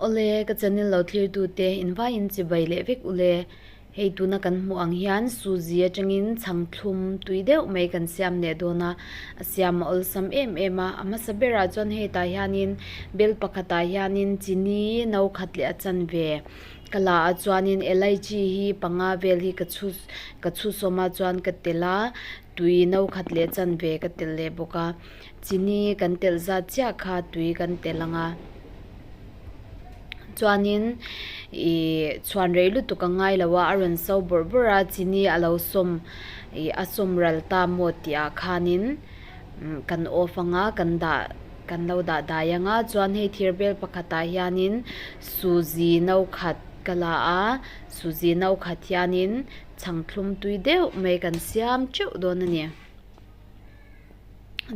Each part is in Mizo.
Awle, ka channel lo thlir tute invaiin chibai leh vek ule. Hei tuna kan hmuh ang hian suzi atangin chhang thlum tui deuh mai kan siam leh dawn a, a siam a awlsam em em a. A hmasa berah chuan hetah hianin bel pakhatah hianin chini no khat leh a chanve ka la a chuanin elaichi hi panga vel hi ka chhu ka chhu sawm a chuan ka telh a tui no khat leh chanve ka telh leh bawk a. Chini kan telh zat chiah kha tui kan telh ang a chuanin ihh chhuan rei lutuk a ngai lo a a rawn so bawrh bawrh a chini a lo sawm ih a sawm ral ta maw tih ah khanin kan off ang a kan dah kan lo dah dai ang a chuan hei thir bel pakhatah hianin suzi no khat ka la a suzi no khat hianin chhang thlum tui deuh mai kan siam teuh dawn a ni.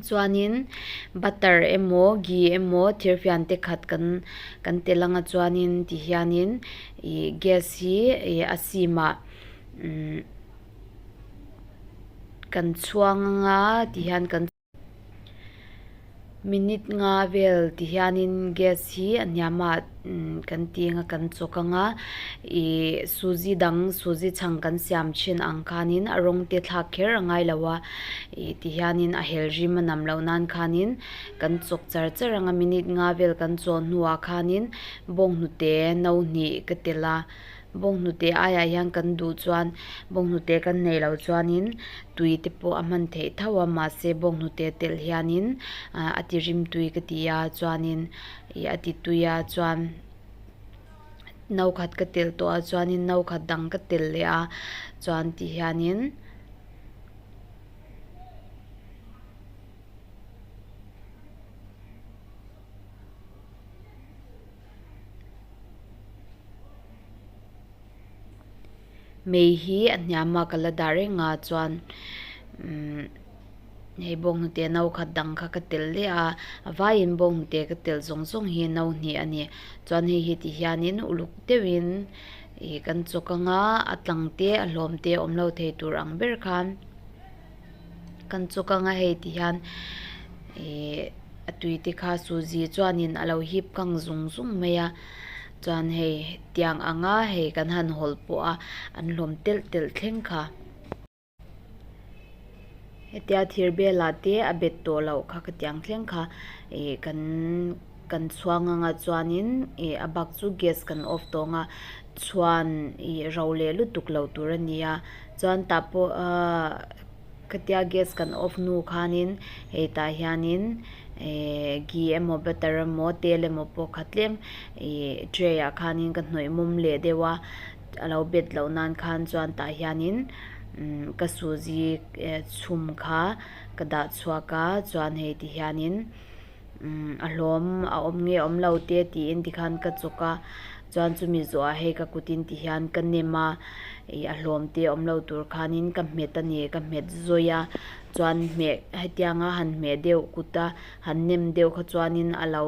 Chuanin butter emaw ghee emaw thirfian te khat kan kan tel anga chuanin ti hianin ih gas hi ih a sim ah umm kan chhuang anga ti hian kan minute nga vel ti hianin gas hi a hniam ah kan ti anga kan chawk anga ih suzi dang suzi chhang kan siam thin ang khanin a rawng te thlak kher a ngai lo a ih ti hianin a hel rim a nam loh nan khanin kan chawk char char anga minute nga vel kan chaw hnuah khanin bawnghnute no hnih ka telh a. Bawnghnute aiah hian kan duh chuan bawnghnute kan neih loh chuanin tui te pawh a hman theih tho a mahse bawnghnute telh hianin ah a ti rim tui ka ti a chuanin ih a ti tui a chuan no khat ka telh tawh a chuanin no khat dang ka telh leh a chuan ti hianin. Mei hi a hniam a ka la dah reng a chuan umm hei bawnghnute no khat dang kha ka telh leh a a vaiin bawnghnute ka telh zawng zawng hi no hnih a ni chuan hei hi ti hianin uluk deuhin ih kan chawk anga a tlang te a hlawm te awm lo thei tur ang ber khan. Kan chawk anga hei ti hian ihh a tui te kha suzi chuanin a lo hip kang zung zung mai a chuan hei tiang anga hei kan han hawlh pawh a an hlawm telh telh thleng kha. Hetia thir belah te a bet tawh loh kha ka tiang thleng kha ih kan kan chhuang anga chuanin ih a bak chu gas kan off tawh ang a chhuan ih ro leh lutuk lo tur a ni a. Chuan tah pawh ahh khatia gas kan off hnu khanin hei tah hianin ehh ghee emaw butter emaw tel emaw pawh kha tlem ih tray ah khanin ka hnawih mum leh deuh a a lo bet loh nan khan chuan tah hianin umm ka suzi chhum kha ka dah chhuak a chuan hei ti hianin. Umm a hlawm a awm nge awm lo te tiin tikhan ka chawk a chuan chumi zawhah hei ka kutin ti hian ka nem a ih a hlawm te awm lo tur khanin ka hmet a ni ka hmet zawi a chuan hmeh hetianga han hmeh deuh kut a han nem deuh kha chuanin a lo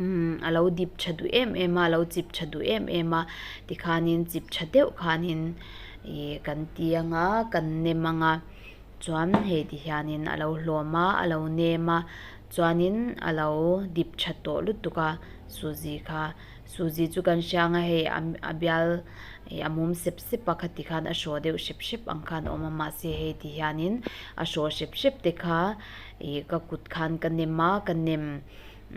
umm a lo dip tha duh em em a a lo chip tha duh em em a tikhanin chip tha deuh khanin ih kan ti anga kan nem anga. Chuan hei ti hianin a lo hlawm a, a lo nem a, chuanin a lo dip tha tawh lutuk a suzi kha. Suzi chu kan hria ang a hei a bial ih a mum sep sep a khati khan a hraw deuh hrep hrep ang khan a awm a mahse hei ti hianin a hraw hrep hrep te kha ih ka kut khan ka nem a ka nem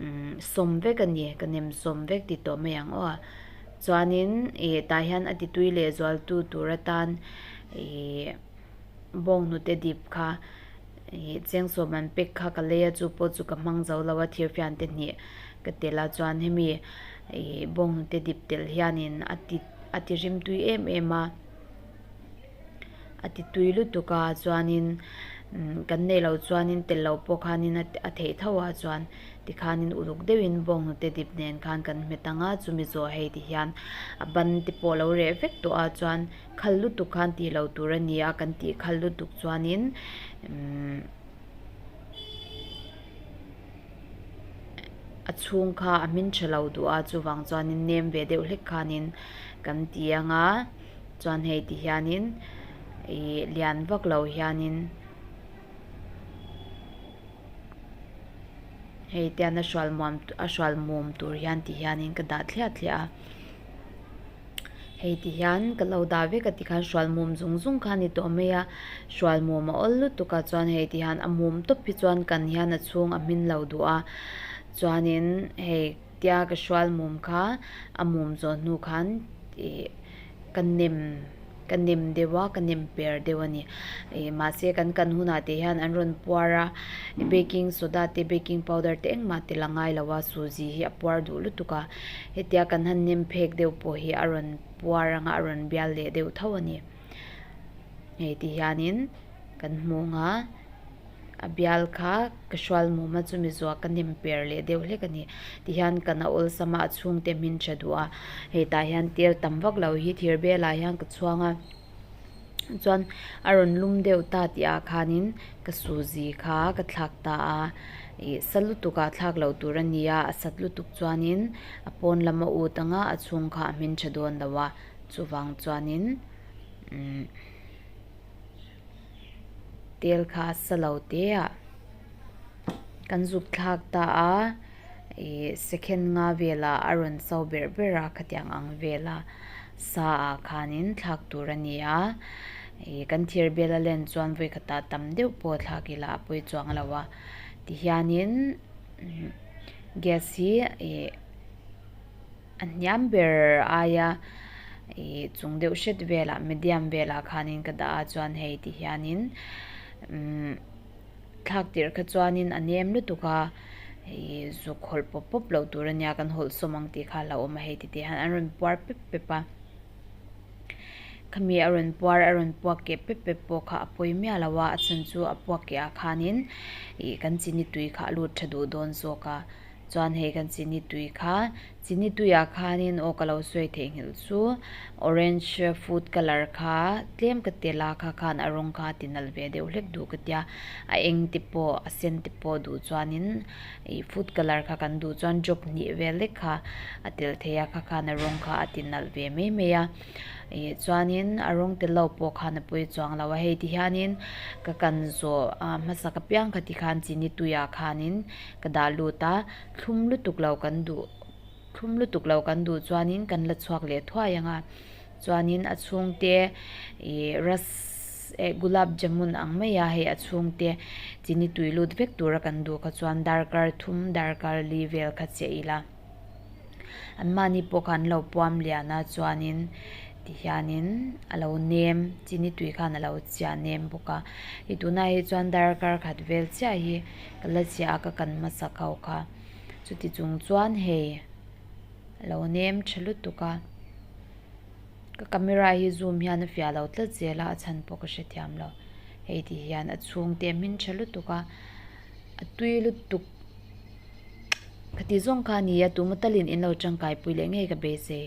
umm sawm vek a ni ka nem sawm vek ti tawh mai ang aw. Chuanin ih tah hian a ti tui leh zual tu tur atan ih. Bawnghnute dip kha ih chengsawm an pek kha ka lei a chu pawh chu ka hmang zo lo a thirfian te hnih ka telh a chuan hemi ih bawnghnute dip telh hianin a ti a ti rim tui em em a a ti tui lutuk a chuanin kan neih loh chuanin telh loh pawh khanin a theih tho a chuan. Tikhanin uluk deuhin bawnghnute dip nen khan kan hmet ang a, chumi zawh hei ti hian a ban te pawh lo reh vek tawh a chuan khal lutuk khan tih loh tur a ni a, kan tih khal lutuk chuanin umm a chhung kha a hmin tha lo duh a chuvang chuanin nem ve deuh hlek khanin kan ti ang a chuan hei ti hianin ih lian vak lo hianin. Hei tian a hrual muam a hrual mum tur hian ti hianin ka dah thliah thliah a. Hei ti hian ka lo dah vek a tikhan hrual mum zung zung kha a ni tawh mai a, hrual mum a awl lutuk a chuan hei ti hian a mum tawp hi chuan kan hian a chhung a hmin lo duh a chuanin hei tia ka hrual mum kha a mum zawh hnu khan ih ka nem ka nem deuh a ka nem per deuh a ni ih mahse kan kan hunah te hian an rawn puar a baking soda te baking powder te engmah tel a ngai lo a suji hi a puar duh lutuk a hetia kan han nem phek deuh pawh hi a rawn puar anga a rawn bial leh deuh tho a ni hei ti hianin kan hmu ang a. A bial kha ka hrual mum a chumi zuah ka nem per leh deuh hlek a ni. Tihian kan a awlsam a a chhungte hmin tha duh a. Hei tah hian tel tam vak lo hi thir belah hian ka chhuang a. Chuan a rawn lum deuh ta tih ah khanin ka suzi kha ka thlak ta a. Ih sa lutuk ah thlak loh tur a ni a, a sat lutuk chuanin a pawn lam a ut ang a, a chhung kha a hmin tha dawn lo a. Chuvang chuanin umm. Tel kha a sa lo te ah kan zuk thlak ta a ih second nga velah a rawn so berh berh a khatiang ang vela sa ah khanin thlak tur a ni a ih kan thir bel a len chuan vawi khatah tam deuh pawh thlak ila a pawi chuang lo a tihianin gas hi ih. A hniam ber aia ih chung deuh hret velah medium velah khanin ka dah a chuan hei ti hianin umm thlak tirh kha chuanin a nem lutuk a ih zuk hawlh pawp pawp loh tur ania kan hawlh sawm ang tih kha a hlauhawm a hei ti te hian an rawn puar pep pep a khami a rawn puar a rawn puak keh pep pep pawh kha a pawi miah lo a a chhan chu a puak keh ah khanin ih kan chini tui kha a lut tha duh dawn zawk a. Chuan hei kan chini tui kha, chini tuiah khanin aw ka lo sawi theihnghilh chu orange food colour kha tlem ka tel a kha khan a rawng kha a ti nalh ve deuh hlek duh ka tia a eng te pawh a sen te pawh duh chuanin ih food colour kha kan duh chuan drop hnih vel lek kha a tel thei a kha khan a rawng kha a ti nalh ve mai mai a. Ih chuanin a rawng tel lo pawh khan a pawi chuang lo a hei ti hianin ka kan zawh a hmasak apiang kha ti khan chini tuiah khanin ka dah lut a thlum lutuk lo kan duh thlum lutuk lo kan duh chuanin kan la chhuak leh thuai ang a chuanin a chhungte ih ras eh gulab jamun ang mai a hei a chhungte chini tui lut vek tura kan duh kha chuan darkar thum darkar li vel kha chiah ila. An mahni pawh kha an lo puam lian a chuanin tihianin a lo nem chini tui khan a lo chiah nem bawk a hei tunah hi chuan darkar khat vel chiah hi ka la chiah a ka kan hmasak ho kha chuti chung chuan hei a lo nem tha lutuk a ka camera hi zoom hian a fiah lo tlat zel a a chhan pawh ka hrethiam lo hei ti hian a chhungte a hmin tha lutuk a a tui lutuk. Ka ti zawng kha a ni a, tuma talin in lo tangkaipui leh ngei ka beisei.